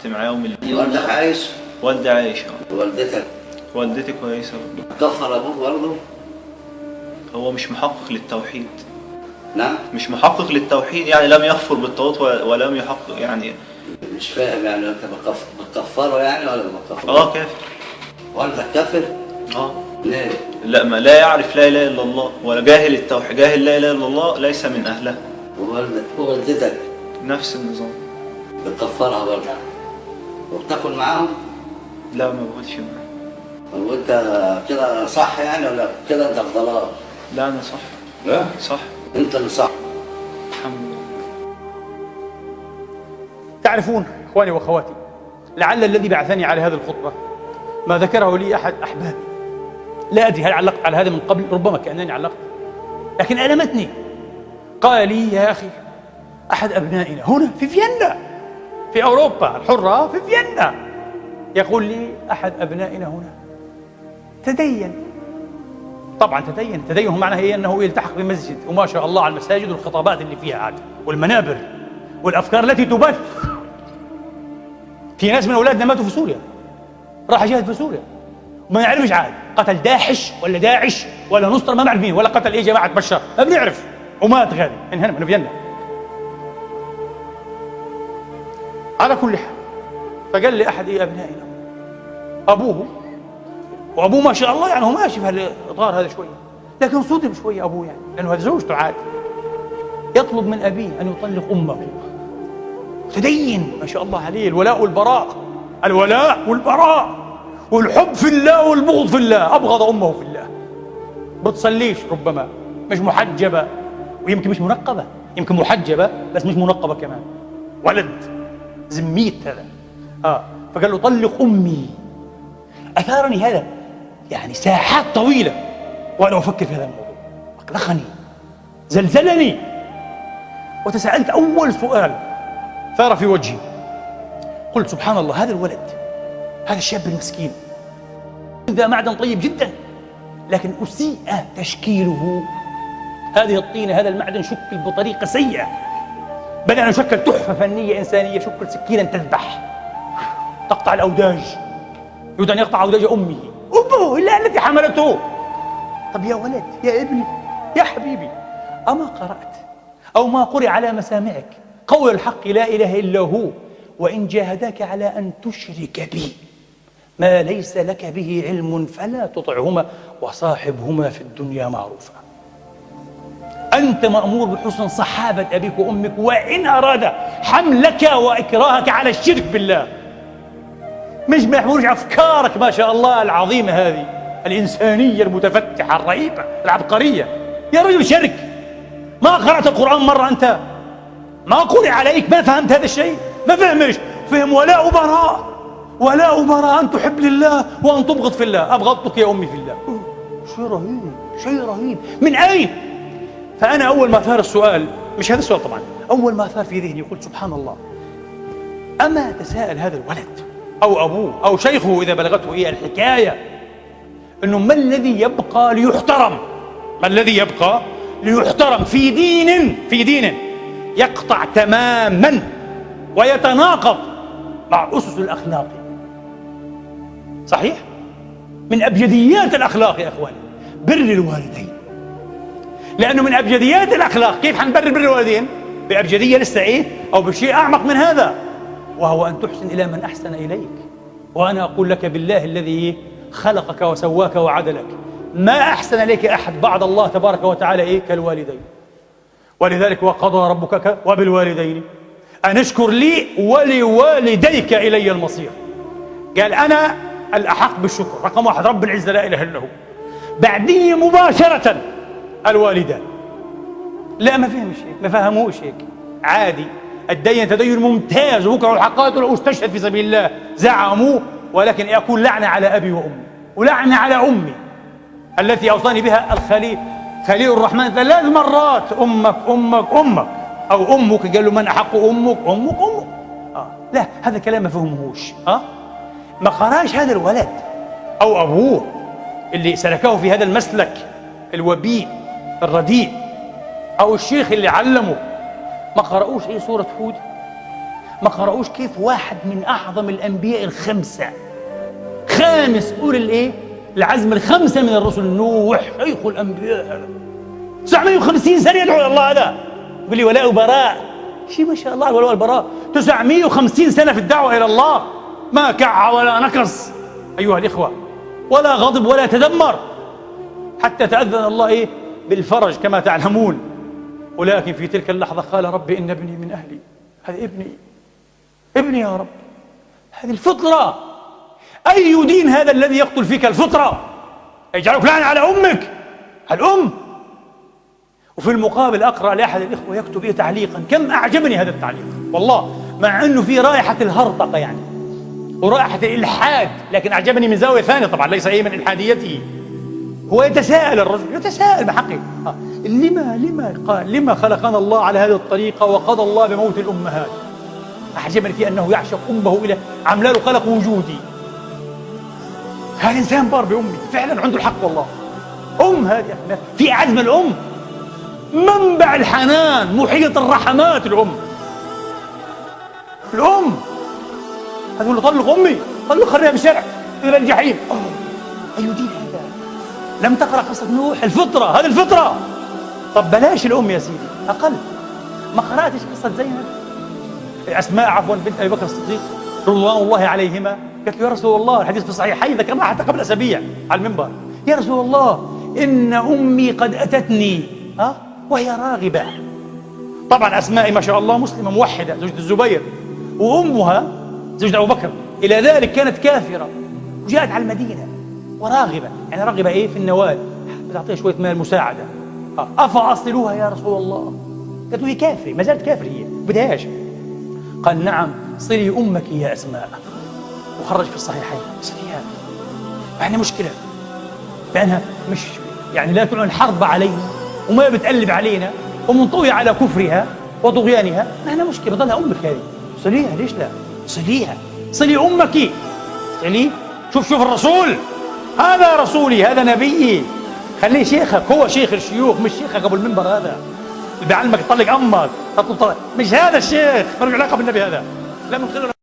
الاجتماعية ومن والدك عايش؟ والدي عايش. والدتك؟ والدتي كويسة. كفر ابوك برضه؟ هو مش محقق للتوحيد. نعم؟ مش محقق للتوحيد، يعني لم يكفر بالطاغوت ولم يحقق، يعني مش فاهم، يعني انت بتكفره يعني ولا بتكفره؟ اه كافر. والدك كافر؟ اه. ليه؟ لا، ما لا يعرف لا اله الا الله ولا جاهل التوحيد، جاهل لا اله الا الله ليس من اهلها. ووالدتك؟ نفس النظام. بتكفرها برضه؟ وبتاكل معاهم؟ لا، ما باكلش معاهم. طب وانت كده صح يعني ولا كده انت في ضلال؟ لا انا صح. لا؟ صح. انت اللي صح. الحمد لله. تعرفون اخواني واخواتي، لعل الذي بعثني على هذه الخطبة ما ذكره لي احد احبابي، لا ادري هل علقت على هذا من قبل، ربما كانني علقت، لكن المتني. قال لي يا اخي احد ابنائنا هنا في فيينا، في اوروبا الحرة في فيينا، يقول لي احد ابنائنا هنا تدين. طبعا تدين، تدين معناه إيه؟ انه يلتحق بمسجد، وما شاء الله على المساجد والخطابات اللي فيها عاد والمنابر والافكار التي تبث. في ناس من اولادنا ماتوا في سوريا، راح جاهد في سوريا وما نعرفش عاد قتل داحش ولا داعش ولا نصرة، ما بعرف مين، ولا قتل ايه جماعة بشار، ما بنعرف، ومات غادي من هنا من فيينا. على كل حال، فقال لي احد ايه ابنائنا، ابوه، وابوه ما شاء الله يعني هو ماشي في هالاطار هذا شوية، لكن صدم شوية ابوه يعني، لانه هذا زوجته عاد. يطلب من ابيه ان يطلق امه. تدين ما شاء الله عليه، الولاء والبراء، الولاء والبراء والحب في الله والبغض في الله، ابغض امه في الله. بتصليش ربما، مش محجبة، ويمكن مش منقبة، يمكن محجبة بس مش منقبة كمان، ولد زميت هذا. فقال له طلق امي. اثارني هذا يعني ساعات طويلة وانا افكر في هذا الموضوع، اقلقني، زلزلني، وتساءلت اول سؤال ثار في وجهي، قلت سبحان الله، هذا الولد، هذا الشاب المسكين، ذا معدن طيب جدا، لكن أسيء تشكيله. هذه الطينة، هذا المعدن شكل بطريقة سيئة، بدل أن يشكل تحفة فنية إنسانية، شكل سكينا تذبح، تقطع الأوداج، يريد أن يقطع أوداج أمه، أمه إلا التي حملته. طب يا ولد، يا ابني، يا حبيبي، أما قرأت أو ما قرئ على مسامعك قول الحق لا إله إلا هو، وإن جاهداك على أن تشرك بي ما ليس لك به علم فلا تطعهما وصاحبهما في الدنيا معروفا. أنت مأمور بحسن صحابة أبيك وأمك، وإن أراد حملك وإكراهك على الشرك بالله. مش ما يحملوش أفكارك ما شاء الله العظيمة هذه، الإنسانية المتفتحة الرهيبة العبقرية. يا رجل شرك، ما قرأت القرآن مرة أنت؟ ما قرئ عليك؟ ما فهمت هذا الشيء؟ ما فهمش. فهم ولاء وبراء، ولاء وبراء، أن تحب لله وأن تبغض في الله. أبغضتك يا أمي في الله. شيء رهيب، شيء رهيب. من أين؟ فأنا أول ما ثار السؤال، مش هذا السؤال طبعا، أول ما ثار في ذهني قلت سبحان الله، أما تساءل هذا الولد أو أبوه أو شيخه إذا بلغته إيه الحكاية، أنه ما الذي يبقى ليحترم؟ ما الذي يبقى ليحترم في دين، في دين يقطع تماما ويتناقض مع أسس الأخلاق؟ صحيح؟ من أبجديات الأخلاق يا أخواني بر الوالدين، لأنه من أبجديات الأخلاق. كيف حنبرر بر الوالدين؟ بأبجدية لسه إيه؟ أو بشيء أعمق من هذا، وهو أن تحسن إلى من أحسن إليك. وأنا أقول لك بالله الذي خلقك وسواك وعدلك، ما أحسن إليك أحد بعد الله تبارك وتعالى إيه؟ كالوالدين. ولذلك وقضى ربك وبالوالدين أن اشكر لي ولوالديك إلي المصير. قال أنا الأحق بالشكر، رقم واحد رب العزة لا إله إلا هو، بعدين مباشرة الوالدان. لا، ما فهمش هيك، ما فهموش هيك. عادي، الدين تدين ممتاز، وبكره الحقائق واستشهد في سبيل الله زعموا، ولكن يكون لعنة على أبي وأمي، ولعنة على أمي التي أوصاني بها الخليل خليل الرحمن 3 مرات، أمك أمك أمك، أو أمك، قال له من أحق أمك؟ أمك أمك. لا، هذا كلام ما فهمهوش. ما قراش هذا الولد أو أبوه اللي سلكه في هذا المسلك الوبيء الرديء، أو الشيخ اللي علمه، ما قرأوش إيه سورة هود؟ ما قرأوش كيف واحد من أعظم الأنبياء الخمسة، خامس أولي الإيه؟ العزم الخمسة من الرسل، نوح شيخ الأنبياء هذا 950 سنة يدعو إلى الله. هذا يقول لي ولاء وبراء، شيء ما شاء الله الولاء والبراء، 950 سنة في الدعوة إلى الله، ما كع ولا نكص أيها الإخوة، ولا غضب ولا تدمر، حتى تأذن الله إيه؟ بالفرج كما تعلمون. ولكن في تلك اللحظة قال ربي إن ابني من أهلي، هذا ابني، ابني يا رب. هذه الفطرة. أي دين هذا الذي يقتل فيك الفطرة؟ يجعلك لعنة على أمك، الأم. وفي المقابل أقرأ لأحد الإخوة يكتب إيه تعليقا، كم أعجبني هذا التعليق والله، مع أنه في رائحة الهرطقة يعني ورائحة الإلحاد، لكن أعجبني من زاوية ثانية طبعا، ليس أي من إلحاديته. هو يتساءل، الرجل يتساءل بحقه، لما خلقنا الله على هذه الطريقة وقضى الله بموت الأمهات؟ أعجبني فيه أنه يعشق أمه إلى عمل له قلق وجودي. هذا إنسان بار بأمه فعلا، عنده الحق والله. أم هذه في عزم الأم، منبع الحنان، محيط الرحمات الأم. الأم هذا يقول له طلق أمي، طلق خليها بالشارع إلى الجحيم. أي دين هذا؟ لم تقرأ قصة نوح؟ الفطرة، هذه الفطرة. طب بلاش الأم يا سيدي، أقل. ما قرأتش قصة زينب؟ أسماء عفوا بنت أبي بكر الصديق رضوان الله عليهما، قالت له يا رسول الله، الحديث في الصحيحين ذكرناه حتى قبل أسابيع على المنبر، يا رسول الله إن أمي قد أتتني وهي راغبة. طبعا أسماء ما شاء الله مسلمة موحدة زوجة الزبير، وأمها زوجة أبو بكر إلى ذلك كانت كافرة، وجاءت على المدينة وراغبة، يعني راغبة إيه؟ في النوال، بتعطيها شوية مال مساعدة. أفأصلوها يا رسول الله؟ قالت له هي كافرة، ما زالت كافرة هي، بدهاش. قال نعم صلي أمك يا أسماء، وخرج في الصحيحين. صليها، يعني مشكلة لأنها مش يعني لا تعلن حرب علينا وما بتقلب علينا ومنطوية على كفرها وطغيانها، ما هنا مشكلة، بضلها أمك هذه، صليها، ليش لا؟ صليها، صلي أمك، صلي. شوف شوف الرسول، هذا رسولي، هذا نبيي، خليه شيخك، هو شيخ الشيوخ، مش شيخك أبو المنبر هذا اللي بيعلمك تطلق أمك، تطلب طلق، مش هذا الشيخ، ما له علاقة بالنبي هذا، لا من خلال